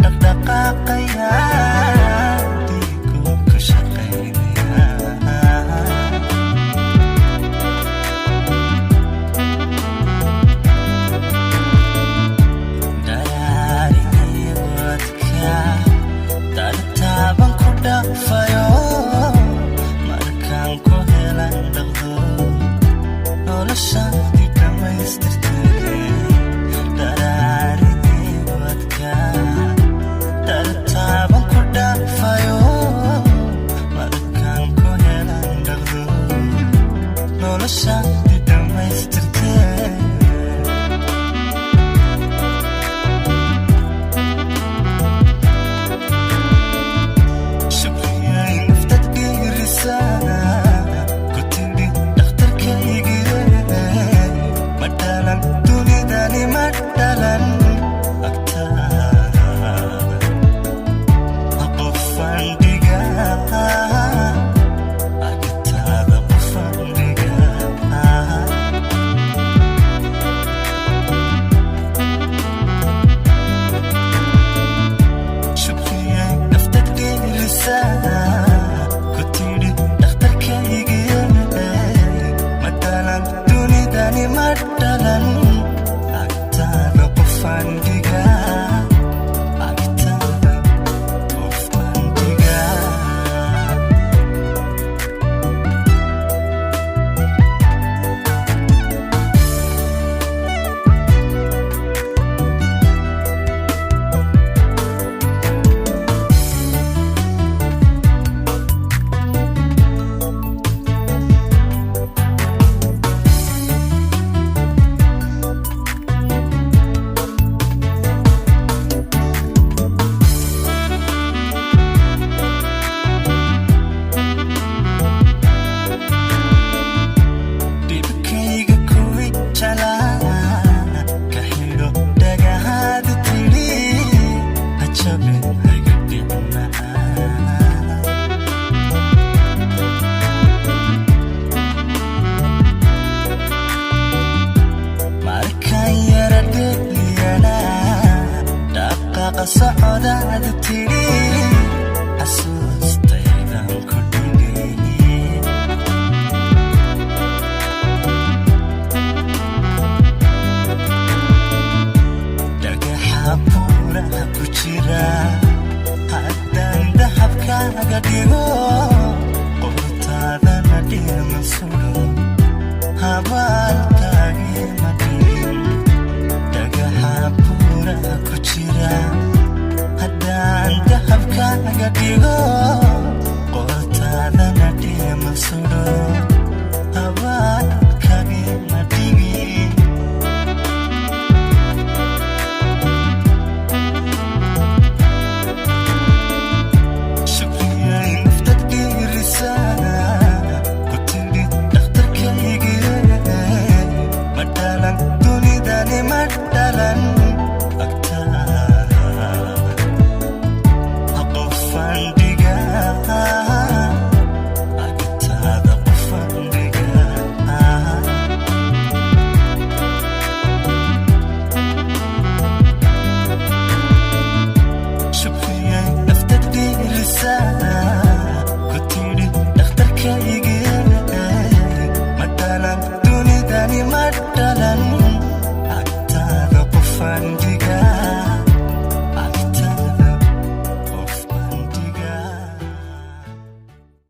Dhaqdhaqaaqaya, dhiigu ku shaqaynaya. Dharaariwadka dartaaban ku dhafayo, markaan ku helan dhaqdo, noloshaadii dhammaystirtay. Dharaariwadka dartaaban ku dhafayo, markaan ku helan dhaqdo, noloshaadii dhammaystirtay. Shukriyay naftad dhiirisaa ku tidhi dhakhtarkaygiye, ma dhalan dunidani, ma dhalan agtaada qofaan dhigaa, agtaada qofaan dhigaa. Shukriyay naftad dhiirisaa ku tidhi dhakhtarkaygiye, ma dhalan dunidani, ma dhalan agtaada qofaan dhigaa, agtaada qofaan dhigaa. Dhibkayga kuwi jalaa ka xidho dhagahaada tidhi, hajabin haga dhicmacaa. Markaan yara dheliyana, dhaqaaqa socodaada tidhi, xasuustaydan ku dhigay. Dhagaxa buuraha ku jira haddaan dahabkaaga dhigo, qortaadana dhima sudo, habaalkaagii ma dhigin. Dhagaxa buuraha ku jira haddaan dahabkaaga dhigo.